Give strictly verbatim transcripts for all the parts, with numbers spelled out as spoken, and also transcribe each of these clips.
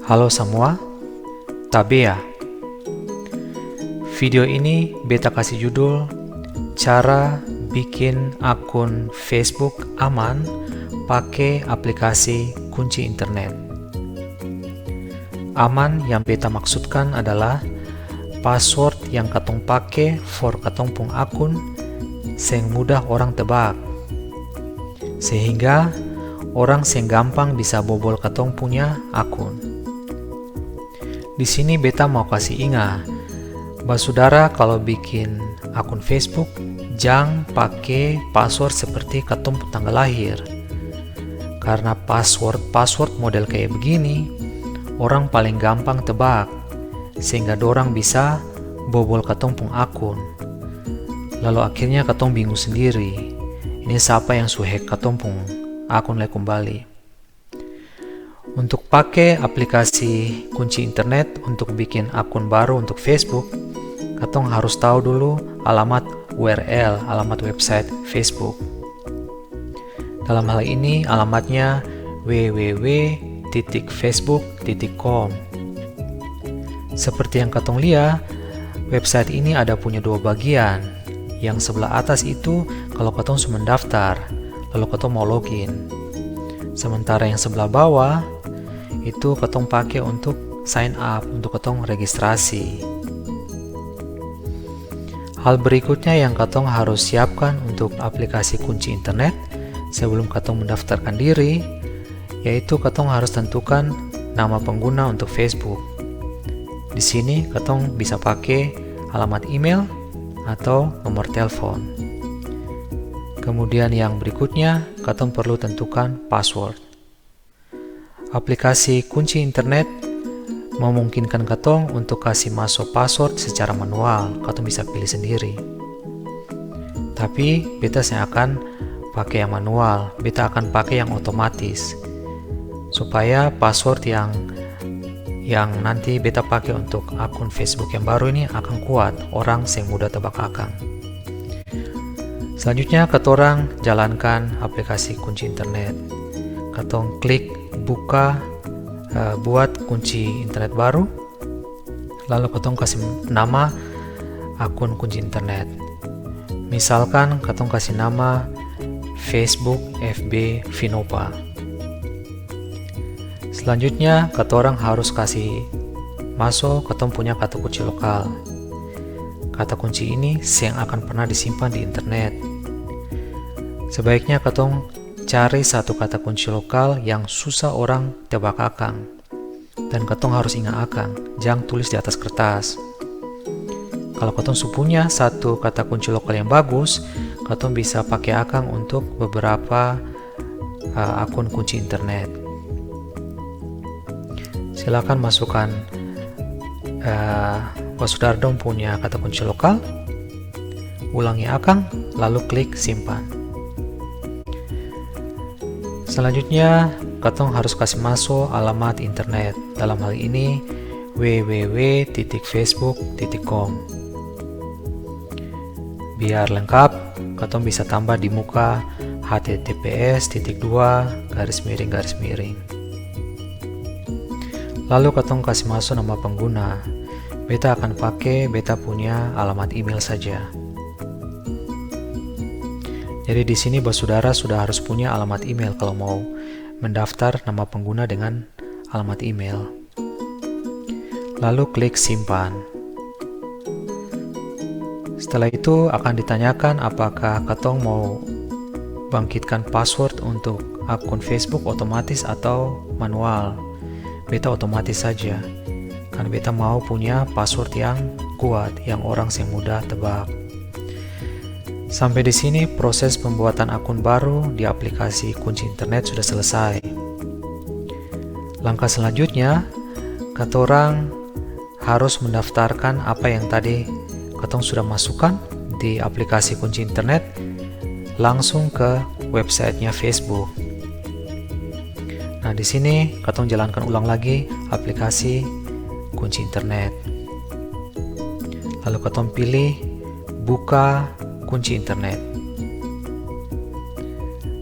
Halo samua, tabea. Video ini beta kasi judul Cara Bikin Akun Facebook Aman Pake Aplikasi Kunci Internet. Aman yang beta maksudkan adalah password yang katong pake for katong pung akun seng mudah orang tebak, sehingga orang seng gampang bisa bobol katong punya akun. Di sini beta mau kasi inga, basudara kalo bikin akun Facebook, jang pake password seperti katong pung tanggal lahir. Karna password-password model kaya begini, orang paling gampang tebak, sehingga dorang bisa bobol katong pung akun. Lalu akhirnya katong bingung sendiri, ini sapa yang su hack katong pung akun lai kumbali. Untuk pake aplikasi kunci internet untuk bikin akun baru untuk Facebook, katong harus tau dulu alamat U R L, alamat website Facebook. Dalam hal ini, alamatnya w w w titik facebook titik com. Seperti yang katong lia, website ini ada punya dua bagian. Yang sebelah atas itu kalo katong su mendaftar, lalu katong mau login. Sementara yang sebelah bawah itu katong pake untuk sign up, untuk katong registrasi. Hal berikutnya yang katong harus siapkan untuk aplikasi kunci internet sebelum katong mendaftarkan diri, yaitu katong harus tentukan nama pengguna untuk Facebook. Di sini katong bisa pake alamat email atau nomor telepon. Kemudian yang berikutnya, katong perlu tentukan password. Aplikasi kunci internet memungkinkan katong untuk kasi maso password secara manual, katong bisa pilih sendiri. Tapi beta seng akan pake yang manual, beta akan pake yang otomatis. Supaya password yang, yang nanti beta pake untuk akun Facebook yang baru ini akan kuat, orang seng mudah tebak akang. Selanjutnya, katorang jalankan aplikasi kunci internet. Katong klik buka, eh, buat kunci internet baru, lalu katong kasi nama akun kunci internet. Misalkan katong kasi nama Facebook F B Vinopa. Selanjutnya, katorang harus kasi maso katong punya kata kunci lokal. Kata kunci ini seng akan pernah disimpan di internet. Sebaiknya katong cari satu kata kunci lokal yang susah orang tebak akang. Dan katong harus inga akang, jang tulis di atas kertas. Kalo katong su punya satu kata kunci lokal yang bagus, katong bisa pake akang untuk beberapa, eh, akun kunci internet. Silakan masukkan, eh, basudara dong punya kata kunci lokal, ulangi akang, lalu klik simpan. Selanjutnya, katong harus kasi maso alamat internet, dalam hal ini w w w titik facebook titik com. Biar lengkap, katong bisa tambah di muka h t t p s titik dua garis miring garis miring. Lalu katong kasi maso nama pengguna. Beta akan pake beta punya alamat email saja. Jadi di sini basudara sudah harus punya alamat email kalau mau mendaftar nama pengguna dengan alamat email. Lalu klik simpan. Setelah itu akan ditanyakan apakah katong mau bangkitkan password untuk akun Facebook otomatis atau manual. Beta otomatis saja, karna beta mau punya password yang kuat, yang orang seng mudah tebak. Sampai di sini, proses pembuatan akun baru di aplikasi kunci internet sudah selesai. Langkah selanjutnya, katorang harus mendaftarkan apa yang tadi katong sudah masukkan di aplikasi kunci internet langsung ke websitenya Facebook. Nah, di sini katong jalankan ulang lagi aplikasi kunci internet. Lalu katong pilih buka kunci internet.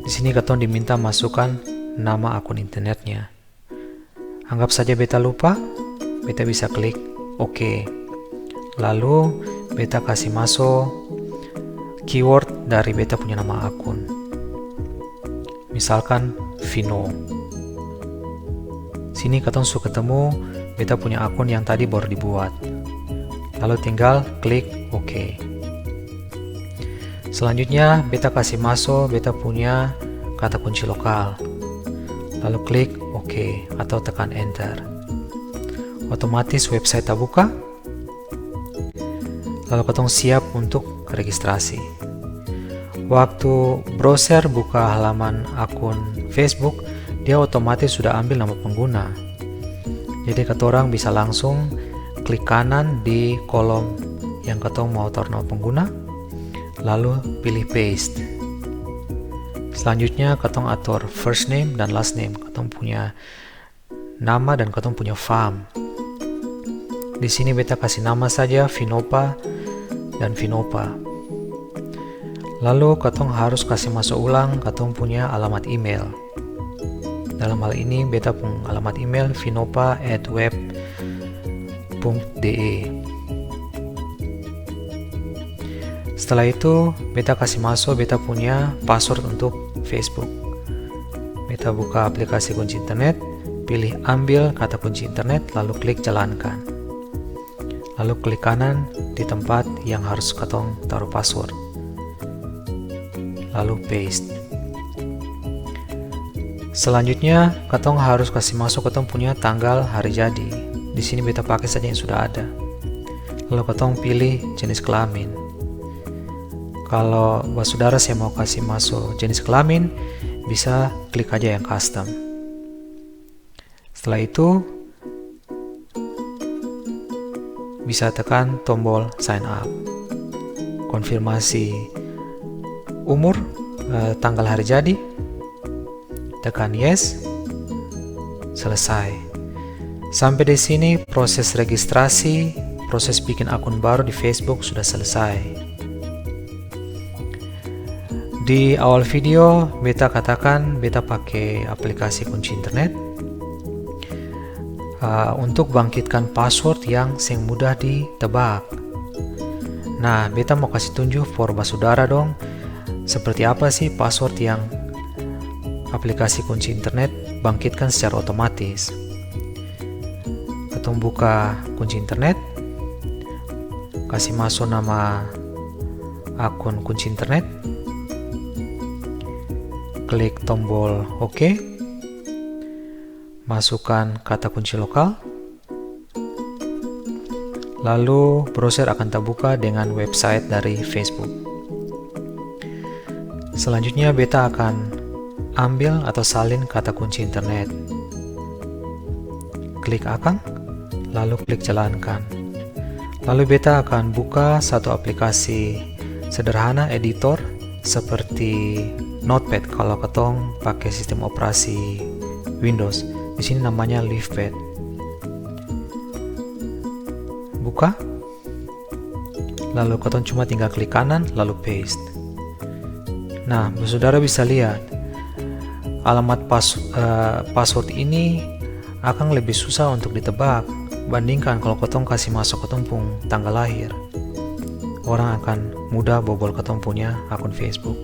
Di sini katong diminta masukkan nama akun internetnya. Anggap saja beta lupa, beta bisa klik oke. Lalu beta kasi maso keyword dari beta punya nama akun. Misalkan Vino. Sini katong su ketemu beta punya akun yang tadi baru dibuat. Lalu tinggal klik oke. Selanjutnya, beta kasi maso beta punya kata kunci lokal. Lalu klik oke atau tekan enter. Otomatis website tabuka. Lalu katong siap untuk registrasi. Waktu browser buka halaman akun Facebook, dia otomatis sudah ambil nama pengguna. Jadi katorang bisa langsung klik kanan di kolom yang katong mau taruh nama pengguna, lalu pilih paste. Selanjutnya katong atur first name dan last name, katong punya nama dan katong punya farm. Di sini beta kasi nama saja Vinopa dan Vinopa. Lalu katong harus kasi maso ulang katong punya alamat email. Dalam hal ini beta pung alamat email vinopa at web punkt de. Setelah itu, beta kasi maso beta punya password untuk Facebook. Beta buka aplikasi kunci internet, pilih ambil kata kunci internet, lalu klik jalankan. Lalu klik kanan di tempat yang harus katong taruh password. Lalu paste. Selanjutnya, katong harus kasi maso katong punya tanggal hari jadi. Di sini beta pake saja yang sudah ada. Lalu katong pilih jenis kelamin. Kalo basudara seng mau kasi maso jenis kelamin, bisa klik aja yang custom. Setelah itu, bisa tekan tombol sign up. Konfirmasi umur, eh, tanggal hari jadi, tekan yes, selesai. Sampe di sini proses registrasi, proses bikin akun baru di Facebook sudah selesai. Di awal video, beta katakan beta pake aplikasi kunci internet, ah, untuk bangkitkan password yang seng mudah ditebak. Nah, beta mo kasi tunju for basudara dong, seperti apa sih password yang aplikasi kunci internet bangkitkan secara otomatis. Katong buka kunci internet, kasi maso nama akun kunci internet, klik tombol oke, masukkan kata kunci lokal, lalu browser akan tabuka dengan website dari Facebook. Selanjutnya, beta akan ambil atau salin kata kunci internet. Klik akang, lalu klik jalankan. Lalu beta akan buka satu aplikasi sederhana editor seperti Notepad kalau katong pake sistem operasi Windows. Di sini namanya Leafpad. Buka. Lalu katong cuma tinggal klik kanan, lalu paste. Nah, basudara bisa lihat, alamat pas-, eh, password ini akang lebih susah untuk ditebak bandingkan kalau katong kasi maso katong pung tanggal lahir. Orang akan mudah bobol katong punya akun Facebook.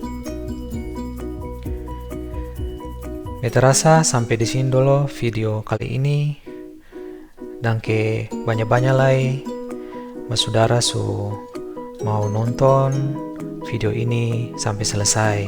Beta rasa sampe di sini dolo video kali ini. Dangke banya-banya lai basudara su mau nonton video ini sampe selesai.